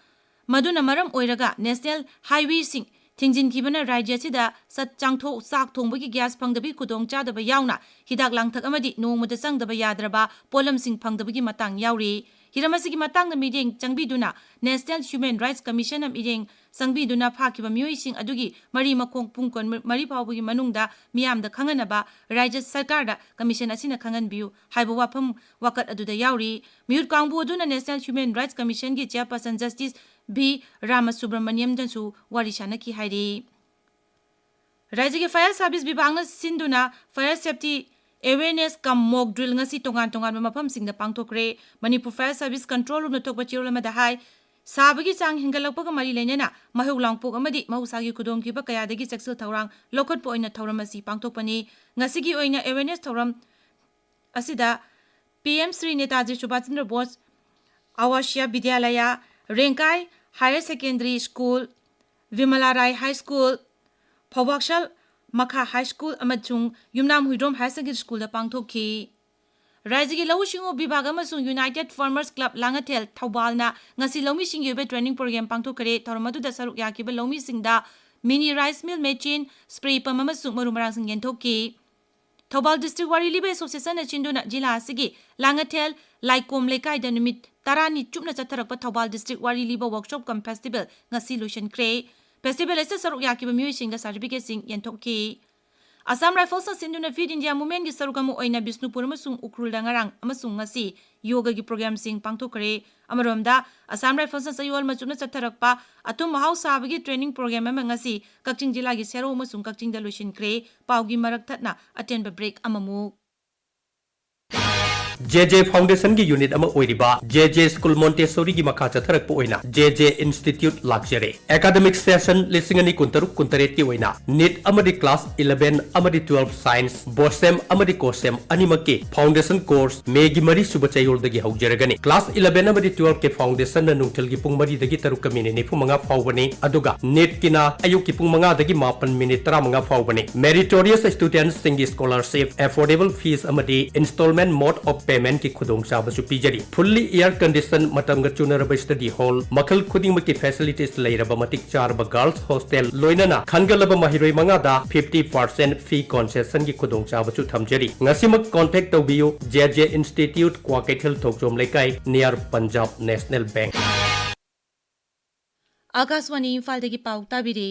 ꯃꯗꯨꯅ ꯃꯔꯝ ꯑꯣꯏꯔꯒ ꯅꯦꯁꯅꯦꯜ ꯍꯥꯏꯋꯦꯁꯤꯡ ꯊꯤꯡꯖꯤꯟꯈꯤꯕꯅ ꯔꯥꯖ꯭ꯌ ꯑꯁꯤꯗ ꯆꯠ-, ꯆꯥꯡꯊꯣꯛ-, ꯆꯥꯛ ꯊꯣꯡꯕꯒꯤ ꯒ꯭ꯌꯥꯁ ꯐꯪꯗꯕꯒꯤ ꯈꯨꯗꯣꯡꯆꯥꯗꯕ ꯌꯥꯎꯅ ꯍꯤꯗꯥꯛ ꯂꯥꯡꯊꯛ ꯑꯃꯗꯤ ꯅꯣꯡꯃꯗ ꯆꯪꯗꯕ ꯌꯥꯗ꯭ꯔꯕ ꯄꯣꯠꯂꯝꯁꯤꯡ ꯐꯪꯗꯕꯒꯤ ꯃꯇꯥꯡ ꯌꯥꯎꯔꯤ꯫ ꯍꯤꯔꯝ ꯑꯁꯤꯒꯤ ꯃꯇꯥꯡꯗ ꯃꯤꯠꯌꯦꯡ ꯆꯪꯕꯤꯗꯨꯅ ꯅꯦꯁꯅꯦꯜ ꯍ꯭ꯌꯨꯃꯦꯟ ꯔꯥꯏꯠꯁ ꯀꯃꯤꯁꯟꯅ ꯃꯤꯠꯌꯦꯡ ꯆꯪꯕꯤꯗꯨꯅ ꯐꯥꯈꯤꯕ ꯃꯤꯑꯣꯏꯁꯤꯡ ꯑꯗꯨꯒꯤ ꯃꯔꯤ ꯃꯈꯣꯡ ꯄꯨꯡ ꯀꯨꯟꯃꯔꯤ ꯐꯥꯎꯕꯒꯤ ꯃꯅꯨꯡꯗ ꯃꯤꯌꯥꯝꯗ ꯈꯪꯍꯟꯅꯕ ꯔꯥꯖ꯭ꯌ ꯁꯔꯀꯥꯔꯗ ꯀꯃꯤꯁꯟ ꯑꯁꯤꯅ ꯈꯪꯍꯟꯕꯤꯌꯨ ꯍꯥꯏꯕ ꯋꯥꯐꯝ ꯋꯥꯀꯠ ꯑꯗꯨꯗ ꯌꯥꯎꯔꯤ꯫ ꯃꯤꯍꯨꯠ ꯀꯥꯡꯕꯨ ꯑꯗꯨꯅ ꯅꯦꯁꯅꯦꯜ ꯍ꯭ꯌꯨꯃꯦꯟ ꯔꯥꯏꯠꯁ ꯀꯃꯤꯁꯟꯒꯤ ꯆꯦꯌꯔꯄꯔꯁꯟ ꯖꯁꯇꯤꯁ ꯚꯤ ꯔꯥꯃꯁꯨꯕ꯭ꯔꯃꯅꯤꯌꯝꯗꯁꯨ ꯋꯥꯔꯤ ꯁꯥꯅꯈꯤ ꯍꯥꯏꯔꯤ꯫ ꯔꯥꯖ꯭ꯌꯒꯤ ꯐꯥꯌꯔ ꯁꯥꯔꯚꯤꯁ ꯕꯤꯚꯥꯒꯅ ꯁꯤꯟꯗꯨꯅ fire safety awareness cum mock drill ꯉꯁꯤ ꯇꯣꯉꯥꯟ ꯇꯣꯉꯥꯟꯕ ꯃꯐꯝꯁꯤꯡꯗ ꯄꯥꯡꯊꯣꯛꯈ꯭ꯔꯦ꯫ ꯃꯅꯤꯄꯨꯔ ꯐꯥꯌꯔ ꯁꯥꯔꯚꯤꯁ ꯀꯟꯇ꯭ꯔꯣꯜ ꯔꯨꯝꯅ ꯊꯣꯛꯄ ꯆꯦꯔꯣꯜ ꯑꯃꯗ ꯍꯥꯏ, ꯁꯥꯕꯒꯤ ꯆꯥꯡ ꯍꯦꯟꯒꯠꯂꯛꯄꯒ ꯃꯔꯤ ꯂꯩꯅꯅ ꯃꯩꯍꯧ ꯂꯥꯡꯄꯣꯛ ꯑꯃꯗꯤ ꯃꯍꯧꯁꯥꯒꯤ ꯈꯨꯗꯣꯡꯊꯤꯕ ꯀꯌꯥꯗꯒꯤ ꯆꯦꯛꯁꯤꯜ ꯊꯧꯔꯥꯡ ꯂꯧꯈꯠꯄ ꯑꯣꯏꯅ ꯊꯧꯔꯝ ꯑꯁꯤ ꯄꯥꯡꯊꯣꯛꯄꯅꯤ꯫ ꯉꯁꯤꯒꯤ ꯑꯣꯏꯅ ꯑꯦꯋꯦꯔꯅꯦꯁ ꯊꯧꯔꯝ ꯑꯁꯤꯗ P M Shri Netaji Subhas Chandra Bose Awasiya Vidyalaya, Rengkai higher secondary school, Bimala Rai high school, Phoubaksal ꯃꯈꯥ ꯍꯥꯏ ꯁ꯭ꯀꯨꯜ ꯑꯃꯁꯨꯡ ꯌꯨꯝꯅꯥꯝ ꯍꯨꯏꯗ꯭ꯔꯣꯝ ꯍꯥꯌꯔ ꯁꯦꯀꯦꯟꯗꯔꯤ ꯁ꯭ꯀꯨꯜꯗ ꯄꯥꯡꯊꯣꯛꯈꯤ꯫ ꯔꯥꯖ꯭ꯌꯒꯤ ꯂꯧꯎ ꯁꯤꯡꯎ ꯕꯤꯚꯥꯒ ꯑꯃꯁꯨꯡ ꯌꯨꯅꯥꯏꯇꯦꯗ ꯐꯥꯔꯃꯔꯁ ꯀ꯭ꯂꯕ ꯂꯥꯡꯉꯊꯦꯜ ꯊꯧꯕꯥꯜꯅ ꯉꯁꯤ ꯂꯧꯃꯤꯁꯤꯡꯒꯤ ꯑꯣꯏꯕ ꯇ꯭ꯔꯦꯅꯤꯡ ꯄ꯭ꯔꯣꯒ꯭ꯔꯥꯝ ꯄꯥꯡꯊꯣꯛꯈ꯭ꯔꯦ꯫ ꯊꯧꯔꯝ ꯑꯗꯨꯗ ꯁꯔꯨꯛ ꯌꯥꯈꯤꯕ ꯂꯧꯃꯤꯁꯤꯡꯗ mini rice mill machine, spray pump ꯑꯃꯁꯨꯡ ꯃꯔꯨ ꯃꯔꯥꯡꯁꯤꯡ ꯌꯦꯟꯊꯣꯛꯈꯤ꯫ ꯊꯧꯕꯥꯜ ꯗꯤꯁꯇ꯭ꯔꯤꯛ ꯋꯥꯔꯤ ꯂꯤꯕ ꯑꯦꯁꯣꯁꯤꯌꯦꯁꯟꯅ ꯁꯤꯟꯗꯨꯅ ꯖꯤꯂꯥ ꯑꯁꯤꯒꯤ ꯂꯥꯡꯉꯊꯦꯜ ꯂꯥꯏꯀꯣꯝ ꯂꯩꯀꯥꯏꯗ ꯅꯨꯃꯤꯠ ꯇꯔꯥꯅꯤ ꯆꯨꯞꯅ ꯆꯠꯊꯔꯛꯄ ꯊꯧꯕꯥꯜ ꯗꯤꯁꯇ꯭ꯔꯤꯛ ꯋꯥꯔꯤ ꯂꯤꯕ ꯋꯥꯔꯛꯁꯣꯞ ꯀꯝ ꯐꯦꯁꯇꯤꯚꯦꯜ ꯉꯁꯤ ꯂꯣꯏꯁꯤꯟꯈ꯭ꯔꯦ꯫ ꯐꯦꯁꯇꯤꯚꯦꯜ ꯑꯁꯤꯗ ꯁꯔꯨꯛ ꯌꯥꯈꯤꯕ ꯃꯤꯑꯣꯏꯁꯤꯡꯗ ꯁꯥꯔꯇꯤꯐꯤꯀꯦꯠꯁꯤꯡ ꯌꯦꯟꯊꯣꯛꯈꯤ꯫ ꯑꯁꯥꯝ ꯔꯥꯏꯐꯜꯁꯅ ꯁꯤꯟꯗꯨꯅ ꯐꯤꯠ ꯏꯟꯗꯤꯌꯥ ꯃꯨꯚꯃꯦꯟꯠꯀꯤ ꯁꯔꯨꯛ ꯑꯃ ꯑꯣꯏꯅ ꯕꯤꯁꯅꯨꯄꯨꯔ ꯑꯃꯁꯨꯡ ꯎꯈ꯭ꯔꯨꯜꯗ ꯉꯔꯥꯡ ꯑꯃꯁꯨꯡ ꯉꯁꯤ ꯌꯣꯒꯒꯤ ꯄ꯭ꯔꯣꯒ꯭ꯔꯥꯝꯁꯤꯡ ꯄꯥꯡꯊꯣꯛꯈ꯭ꯔꯦ꯫ ꯑꯃꯔꯣꯝꯗ, ꯑꯁꯥꯝ ꯔꯥꯏꯐꯜꯁꯅ ꯆꯌꯣꯜ ꯑꯃ ꯆꯨꯞꯅ ꯆꯠꯊꯔꯛꯄ ꯑꯊꯨꯝ ꯑꯍꯥꯎ ꯁꯥꯕꯒꯤ ꯇ꯭ꯔꯦꯅꯤꯡ ꯄ꯭ꯔꯣꯒ꯭ꯔꯥꯝ ꯑꯃ ꯉꯁꯤ ꯀꯛꯆꯤꯡ ꯖꯤꯂꯥꯒꯤ ꯁꯦꯔꯧ ꯑꯃꯁꯨꯡ ꯀꯛꯆꯤꯡꯗ ꯂꯣꯏꯁꯤꯟꯈ꯭ꯔꯦ꯫ ꯄꯥꯎꯒꯤ ꯃꯔꯛ ꯊꯠꯅ ꯑꯇꯦꯟꯕ ꯕ꯭ꯔꯦꯛ ꯑꯃꯃꯨꯛ꯫ ꯖꯦ ꯖꯦ ꯐꯥꯎꯟꯗꯦꯁꯟꯒꯤ ꯌꯨꯅꯤꯠ ꯑꯃ ꯑꯣꯏꯔꯤꯕ ꯖꯦ ꯖꯦ ꯁ꯭ꯀꯨꯜ ꯃꯣꯟꯇꯦꯁꯣꯔꯤꯒꯤ ꯃꯈꯥ ꯆꯠꯊꯔꯛꯄ ꯑꯣꯏꯅ ꯖꯦ ꯖꯦ ꯏꯟꯁꯇꯤꯇ꯭ꯌꯨꯠ ꯂꯥꯛꯆꯔꯦ꯫ ꯑꯦꯀꯥꯗꯃꯤꯛ ꯁꯦꯁꯟ ꯂꯤꯁꯤꯡ ꯑꯅꯤ ꯀꯨꯟꯇꯔꯨꯛ ꯀꯨꯟꯇꯔꯦꯠꯀꯤ ꯑꯣꯏꯅ ꯅꯤꯠ ꯑꯃꯗꯤ ꯀ꯭ꯂꯥꯁ ꯏꯂꯦꯚꯦꯟ ꯑꯃꯗꯤ ꯇꯨꯋꯦꯜꯐ ꯁꯥꯏꯟꯁ, ꯕꯣꯁꯦꯝ ꯑꯃꯗꯤ ꯀꯣꯁꯦꯝ ꯑꯅꯤꯃꯛꯀꯤ ꯐꯥꯎꯟꯗꯦꯁꯟ ꯀꯣꯔꯁ ꯃꯦꯒꯤ ꯃꯔꯤ ꯁꯨꯕ ꯆꯌꯣꯜꯗꯒꯤ ꯍꯧꯖꯔꯒꯅꯤ꯫ ꯀ꯭ꯂꯥꯁ ꯏꯂꯦꯚꯦꯟ ꯑꯃꯗꯤ ꯇꯨꯋꯦꯜꯐꯀꯤ ꯐꯥꯎꯟꯗꯦꯁꯟꯅ ꯅꯨꯡꯊꯤꯜꯒꯤ ꯄꯨꯡ ꯃꯔꯤꯗꯒꯤ ꯇꯔꯨꯛꯀ ꯃꯤꯅꯤꯠ ꯅꯤꯐꯨ ꯃꯉꯥ ꯐꯥꯎꯕꯅꯤ, ꯑꯗꯨꯒ ꯅꯤꯠꯀꯤꯅ ꯑꯌꯨꯛꯀꯤ ꯄꯨꯡ ꯃꯉꯥꯗꯒꯤ ꯃꯥꯄꯟ ꯃꯤꯅꯤꯠ ꯇꯔꯥꯃꯉꯥ ꯐꯥꯎꯕꯅꯤ꯫ ꯃꯦꯔꯤꯇꯣꯔꯤꯌꯁ ꯁ꯭ꯇꯨꯗꯦꯟꯠꯁꯤꯡꯒꯤ ꯁ꯭ꯀꯣꯂꯔꯁꯤꯞ, ꯑꯦꯐꯣꯔꯗꯦꯕꯜ ꯐꯤꯁ ꯑꯃꯗꯤ ꯏꯟꯁꯇꯣꯜꯃꯦꯟꯠ ꯃꯣꯗ ꯑꯣꯐ ꯄꯦꯃꯦꯟꯠꯀꯤ ꯈꯨꯗꯣꯡꯆꯥꯕꯁꯨ ꯄꯤꯖꯔꯤ꯫ ꯐꯨꯜꯂꯤ ꯑꯦꯌꯔ ꯀꯟꯗꯤꯁꯟ, ꯃꯇꯝꯒ ꯆꯨꯅꯔꯕ ꯁ꯭ꯇꯗꯤ ꯍꯣꯜ, ꯃꯈꯜ ꯈꯨꯗꯤꯡꯃꯛꯀꯤ ꯐꯦꯁꯤꯂꯤꯇꯤꯁ ꯂꯩꯔꯕ ꯃꯇꯤꯛ ꯆꯥꯔꯕ ꯒꯥꯔꯜꯁ ꯍꯣꯁꯇꯦꯜ, ꯂꯣꯏꯅꯅ ꯈꯟꯒꯠꯂꯕ ꯃꯍꯩꯔꯣꯏ ꯃꯉꯥꯗ ꯐꯤꯐꯇꯤ ꯄꯥꯔꯁꯦꯟꯠ ꯐꯤ ꯀꯣꯟꯁꯦꯁꯟꯒꯤ ꯈꯨꯗꯣꯡꯆꯥꯕꯁꯨ ꯊꯝꯖꯔꯤ꯫ ꯉꯁꯤꯃꯛ ꯀꯣꯟꯇꯦꯛ ꯇꯧꯕꯤꯌꯨ, ꯖꯦ ꯖꯦ ꯏꯟꯁꯇꯤꯇ꯭ꯌꯨꯠ, ꯀ꯭ꯋꯥꯀꯩꯊꯦꯜ ꯊꯣꯡꯖꯣꯝ ꯂꯩꯀꯥꯏ, ꯅꯤꯌꯔ ꯄꯟꯖꯥꯕ ꯅꯦꯁꯅꯦꯜ ꯕꯦꯡꯛ꯫ ꯑꯥꯀꯥꯁꯕꯥꯅꯤ ꯏꯝꯐꯥꯜꯗꯒꯤ ꯄꯥꯎ ꯇꯥꯕꯤꯔꯤ꯫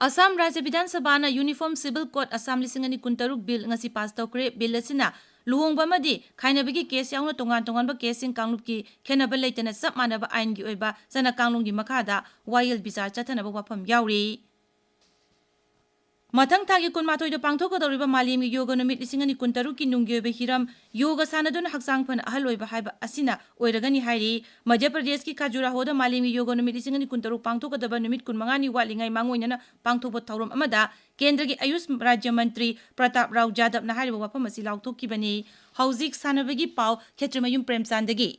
ꯑꯁꯥꯝ ꯔꯥꯖ꯭ꯌ ꯕꯤꯙꯥꯟ ꯁꯚꯥꯅ ꯌꯨꯅꯤꯐꯣꯔꯝ ꯁꯤꯚꯤꯜ ꯀꯣꯗ ꯑꯁꯥꯝ ꯂꯤꯁꯤꯡ ꯑꯅꯤ ꯀꯨꯟꯇꯔꯨꯛ ꯕꯤꯜ ꯉꯁꯤ ꯄꯥꯁ ꯇꯧꯈ꯭ꯔꯦ꯫ ꯕꯤꯜ ꯑꯁꯤꯅ ꯂꯨꯍꯣꯡꯕ ꯑꯃꯗꯤ ꯈꯥꯏꯅꯕꯒꯤ ꯀꯦꯁ ꯌꯥꯎꯅ ꯇꯣꯉꯥꯟ ꯇꯣꯉꯥꯟꯕ ꯀꯦꯁꯁꯤꯡ ꯀꯥꯡꯂꯨꯞꯀꯤ ꯈꯦꯠꯅꯕ ꯂꯩꯇꯅ ꯆꯞ ꯃꯥꯟꯅꯕ ꯑꯥꯏꯟꯒꯤ ꯑꯣꯏꯕ ꯆꯠꯅ ꯀꯥꯡꯂꯣꯟꯒꯤ ꯃꯈꯥꯗ ꯋꯥꯌꯦꯜ ꯕꯤꯆꯥꯔ ꯆꯠꯊꯅꯕ ꯋꯥꯐꯝ ꯌꯥꯎꯔꯤ꯫ ꯃꯊꯪ ꯊꯥꯒꯤ ꯀꯨꯟꯃꯥꯊꯣꯏꯗ ꯄꯥꯡꯊꯣꯛꯀꯗꯧꯔꯤꯕ ꯃꯥꯂꯦꯝꯒꯤ ꯌꯣꯒ ꯅꯨꯃꯤꯠ ꯂꯤꯁꯤꯡ ꯑꯅꯤ ꯀꯨꯟꯇꯔꯨꯛꯀꯤ ꯅꯨꯡꯒꯤ ꯑꯣꯏꯕ ꯍꯤꯔꯝ ꯌꯣꯒ ꯁꯥꯟꯅꯗꯨꯅ ꯍꯛꯆꯥꯡ ꯐꯅ ꯑꯍꯜ ꯑꯣꯏꯕ ꯍꯥꯏꯕ ꯑꯁꯤꯅ ꯑꯣꯏꯔꯒꯅꯤ ꯍꯥꯏꯔꯤ꯫ ꯃꯙ꯭ꯌ ꯄ꯭ꯔꯗꯦꯁꯀꯤ ꯈꯖꯨꯔꯥꯍꯣꯗ ꯃꯥꯂꯦꯝꯒꯤ ꯌꯣꯒ ꯅꯨꯃꯤꯠ ꯂꯤꯁꯤꯡ ꯑꯅꯤ ꯀꯨꯟꯇꯔꯨꯛ ꯄꯥꯡꯊꯣꯛꯀꯗꯕ ꯅꯨꯃꯤꯠ ꯀꯨꯟꯃꯉꯥꯅꯤ ꯋꯥꯠꯂꯤꯉꯩ ꯃꯥꯡꯑꯣꯏꯅꯅ ꯄꯥꯡꯊꯣꯛꯄ ꯊꯧꯔꯝ ꯑꯃꯗ ꯀꯦꯟꯗ꯭ꯔꯒꯤ ꯑꯌꯨꯁ ꯔꯥꯖ꯭ꯌ ꯃꯟꯇ꯭ꯔꯤ ꯄ꯭ꯔꯇꯥꯞ ꯔꯥꯎ ꯖꯥꯗꯕꯅ ꯍꯥꯏꯔꯤꯕ ꯋꯥꯐꯝ ꯑꯁꯤ ꯂꯥꯎꯊꯣꯛꯈꯤꯕꯅꯤ꯫ ꯍꯧꯖꯤꯛ ꯁꯥꯟꯅꯕꯒꯤ ꯄꯥꯎ, ꯈꯦꯇ꯭ꯔꯤꯃꯌꯨꯝ ꯄ꯭ꯔꯦꯝꯆꯥꯟꯗꯒꯤ꯫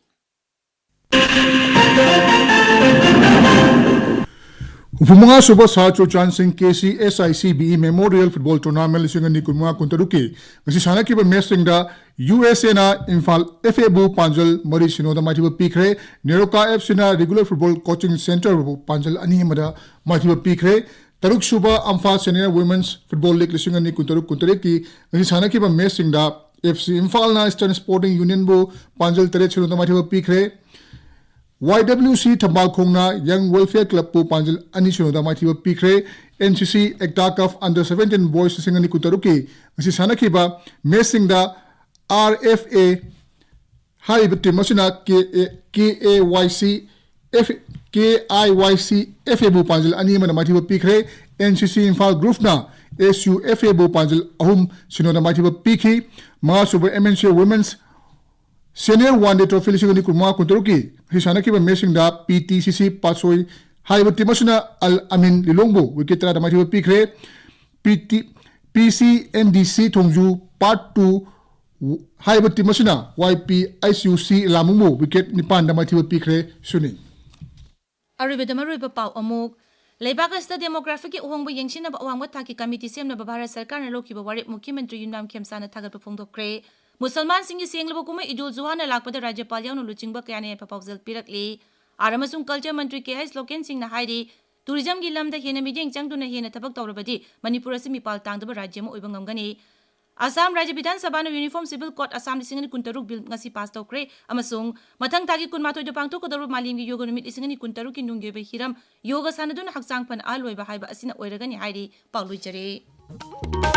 ꯍꯨꯝꯐꯨ ꯃꯉꯥ ꯁꯨꯕ ꯁꯥꯔ ꯆꯨꯔꯆꯥꯟ ꯁꯤꯡ K C S I C B E memorial football tournament ꯂꯤꯁꯤꯡ ꯑꯅꯤ ꯀꯨꯟꯃꯉꯥ ꯀꯨꯟꯇꯔꯨꯛꯀꯤ ꯉꯁꯤ ꯁꯥꯟꯅꯈꯤꯕ ꯃꯦꯆꯁꯤꯡꯗ ꯌꯨ ꯑꯦꯁ ꯑꯦꯅ ꯏꯝꯐꯥꯜ ꯑꯦꯐ ꯑꯦꯕꯨ ꯄꯥꯟꯖꯜ ꯃꯔꯤ ꯁꯤꯅꯣꯗ ꯃꯥꯏꯊꯤꯕ ꯄꯤꯈ꯭ꯔꯦ꯫ ꯅꯦꯔꯣꯀꯥ ꯑꯦꯐ ꯁꯤꯅ ꯔꯤꯒꯨꯂꯔ ꯐꯨꯠꯕꯣꯜ ꯀꯣꯆꯤꯡ ꯁꯦꯟꯇꯔꯕꯨ ꯄꯥꯟꯖꯜ ꯑꯅꯤ ꯑꯃꯗ ꯃꯥꯏꯊꯤꯕ ꯄꯤꯈ꯭ꯔꯦ꯫ ꯇꯔꯨꯛ ꯁꯨꯕ ꯑꯝꯐꯥ ꯁꯦꯅꯤꯌꯔ ꯋꯨꯃꯦꯟꯁ ꯐꯨꯠꯕꯣꯜ ꯂꯤꯒ ꯂꯤꯁꯤꯡ ꯑꯅꯤ ꯀꯨꯟꯇꯔꯨꯛ ꯀꯨꯟꯇꯔꯦꯠꯀꯤ ꯉꯁꯤ ꯁꯥꯟꯅꯈꯤꯕ ꯃꯦꯆꯁꯤꯡꯗ ꯑꯦꯐ ꯁꯤ ꯏꯝꯐꯥꯜꯅ ꯏꯁꯇꯔꯟ ꯁ꯭ꯄꯣꯔꯇꯤꯡ ꯌꯨꯅꯤꯌꯟꯕꯨ ꯄꯥꯟꯖꯜ ꯇꯔꯦꯠ ꯁꯤꯅꯣꯗ ꯃꯥꯏꯊꯤꯕ ꯄꯤꯈ꯭ꯔꯦ꯫ ꯋꯥꯏ ꯗꯕ꯭ꯂꯤꯎ ꯁꯤ ꯊꯝꯕꯥꯜꯈꯣꯡꯅ ꯌꯪ ꯋꯦꯜꯐꯤꯌꯔ ꯀ꯭ꯂꯕꯄꯨ ꯄꯥꯟꯖꯜ ꯑꯅꯤ ꯁꯤꯅꯣꯗ ꯃꯥꯏꯊꯤꯕ ꯄꯤꯈ꯭ꯔꯦ꯫ ꯑꯦꯟ ꯁꯤ ꯁꯤ ꯑꯦꯛꯇꯥ ꯀꯞ ꯑꯟꯗꯔ ꯁꯚꯦꯟꯇꯤꯟ ꯕꯣꯏꯁ ꯂꯤꯁꯤꯡ ꯑꯅꯤ ꯀꯨꯟꯇꯔꯨꯛꯀꯤ ꯉꯁꯤ ꯁꯥꯟꯅꯈꯤꯕ ꯃꯦꯆꯁꯤꯡꯗ ꯑꯥꯔ ꯑꯦꯐ ꯑꯦ ꯍꯥꯏꯔꯤꯕ ꯇꯤꯝ ꯑꯁꯤꯅ K A, K A Y C F, K I Y C F ꯑꯦꯕꯨ ꯄꯥꯟꯖꯜ ꯑꯅꯤ ꯑꯃꯅ ꯃꯥꯏꯊꯤꯕ ꯄꯤꯈ꯭ꯔꯦ꯫ ꯑꯦꯟ ꯁꯤ ꯁꯤ ꯏꯝꯐꯥꯜ ꯒ꯭ꯔꯨꯞꯅ ꯑꯦꯁ ꯌꯨ ꯑꯦꯐ ꯑꯦꯕꯨ ꯄꯥꯟꯖꯜ ꯑꯍꯨꯝ ꯁꯤꯅꯣꯗ ꯃꯥꯏꯊꯤꯕ ꯄꯤꯈꯤ꯫ ꯃꯉꯥꯁꯨꯕ M N C women's senior one day trophy ꯂꯤꯁꯤꯡ ꯑꯅꯤ ꯀꯨꯟꯃꯉꯥ ꯀꯨꯟꯇꯔꯨꯛꯀꯤ ꯉꯁꯤ ꯁꯥꯟꯅꯈꯤꯕ ꯃꯦꯆꯁꯤꯡꯗ ꯄꯤ ꯇꯤ ꯁꯤ ꯁꯤ ꯄꯥꯠꯁꯣꯏ ꯍꯥꯏꯔꯤꯕ ꯇꯤꯝ ꯑꯁꯤꯅ ꯑꯜ ꯑꯃꯤꯟ ꯂꯤꯂꯣꯡꯕꯨ ꯋꯤꯀꯦꯠ ꯇꯔꯥꯗ ꯃꯥꯏꯊꯤꯕ ꯄꯤꯈ꯭ꯔꯦ꯫ ꯄꯤ ꯇꯤ, ꯄꯤ ꯁꯤ ꯑꯦꯟ ꯗꯤ ꯁꯤ ꯊꯣꯡꯖꯨ ꯄꯥꯔꯠ ꯇꯨ ꯍꯥꯏꯔꯤꯕ ꯇꯤꯝ ꯑꯁꯤꯅ ꯋꯥꯏ ꯄꯤ ꯑꯩꯆ ꯌꯨ ꯁꯤ ꯂꯥꯃꯨꯡꯕꯨ ꯋꯤꯀꯦꯠ ꯅꯤꯄꯥꯟꯗ ꯃꯥꯏꯊꯤꯕ ꯄꯤꯈ꯭ꯔꯦ꯫ ꯁꯨꯅꯤ꯫ ꯑꯔꯣꯏꯕꯗ ꯃꯔꯨꯑꯣꯏꯕ ꯄꯥꯎ ꯑꯃꯨꯛ꯫ ꯂꯩꯕꯥꯛ ꯑꯁꯤꯗ ꯗꯦꯃꯣꯒ꯭ꯔꯥꯐꯤꯛꯀꯤ ꯑꯍꯣꯡꯕ ꯌꯦꯡꯁꯤꯟꯅꯕ ꯑꯋꯥꯡꯕ ꯊꯥꯛꯀꯤ ꯀꯃꯤꯇꯤ ꯁꯦꯝꯅꯕ ꯚꯥꯔꯠ ꯁꯔꯀꯥꯔꯅ ꯂꯧꯈꯤꯕ ꯋꯥꯔꯦꯞ ꯃꯨꯈ꯭ꯌ ꯃꯟꯇ꯭ꯔꯤ ꯌꯨꯝꯅꯥꯝ ꯈꯦꯝꯁꯥꯅ ꯊꯥꯒꯠꯄ ꯐꯣꯡꯗꯣꯛꯈ꯭ꯔꯦ꯫ ꯃꯨꯁꯜꯃꯥꯟꯁꯤꯡꯒꯤ ꯁꯦꯡꯂꯕ ꯀꯨꯝꯍꯩ ꯏꯗꯨꯜ ꯖꯨꯍꯥꯅ ꯂꯥꯛꯄꯗ ꯔꯥꯖ꯭ꯌꯄꯥꯜ ꯌꯥꯎꯅ ꯂꯨꯆꯤꯡꯕ ꯀꯌꯥꯅ ꯌꯥꯏꯐ ꯄꯥꯎꯖꯦꯜ ꯄꯤꯔꯛꯂꯤ꯫ ꯑꯥꯔꯠ ꯑꯃꯁꯨꯡ ꯀꯜꯆꯔ ꯃꯟꯇ꯭ꯔꯤ ꯀꯦ ꯑꯩꯆ ꯂꯣꯀꯦꯟ ꯁꯤꯡꯅ ꯍꯥꯏꯔꯤ, ꯇꯨꯔꯤꯖꯝꯒꯤ ꯂꯝꯗ ꯍꯦꯟꯅ ꯃꯤꯠꯌꯦꯡ ꯆꯪꯗꯨꯅ ꯍꯦꯟꯅ ꯊꯕꯛ ꯇꯧꯔꯕꯗꯤ ꯃꯅꯤꯄꯨꯔ ꯑꯁꯤ ꯃꯤꯄꯥꯜ ꯇꯥꯡꯗꯕ ꯔꯥꯖ꯭ꯌ ꯑꯃ ꯑꯣꯏꯕ ꯉꯝꯒꯅꯤ꯫ ꯑꯁꯥꯝ ꯔꯥꯖ꯭ꯌ ꯕꯤꯙꯥꯟ ꯁꯚꯥꯅ ꯌꯨꯅꯤꯐꯣꯔꯝ ꯁꯤꯚꯤꯜ ꯀꯣꯗ ꯑꯁꯥꯝ ꯂꯤꯁꯤꯡ ꯑꯅꯤ ꯀꯨꯟꯇꯔꯨꯛ ꯕꯤꯜ ꯉꯁꯤ ꯄꯥꯁ ꯇꯧꯈ꯭ꯔꯦ ꯑꯃꯁꯨꯡ ꯃꯊꯪ ꯊꯥꯒꯤ ꯀꯨꯟꯃꯥꯊꯣꯏꯗ ꯄꯥꯡꯊꯣꯛꯀꯗꯧꯔꯤꯕ ꯃꯥꯂꯦꯝꯒꯤ ꯌꯣꯒ ꯅꯨꯃꯤꯠ ꯂꯤꯁꯤꯡ ꯑꯅꯤ ꯀꯨꯟꯇꯔꯨꯛꯀꯤ ꯅꯨꯡꯒꯤ ꯑꯣꯏꯕ ꯍꯤꯔꯝ ꯌꯣꯒ ꯁꯥꯟꯅꯗꯨꯅ ꯍꯛꯆꯥꯡ ꯐꯅ ꯑꯍꯜ ꯑꯣꯏꯕ ꯍꯥꯏꯕ ꯑꯁꯤꯅ ꯑꯣꯏꯔꯒꯅꯤ ꯍꯥꯏꯔꯤ꯫ ꯄꯥꯎ ꯂꯣꯏꯖꯔꯦ꯫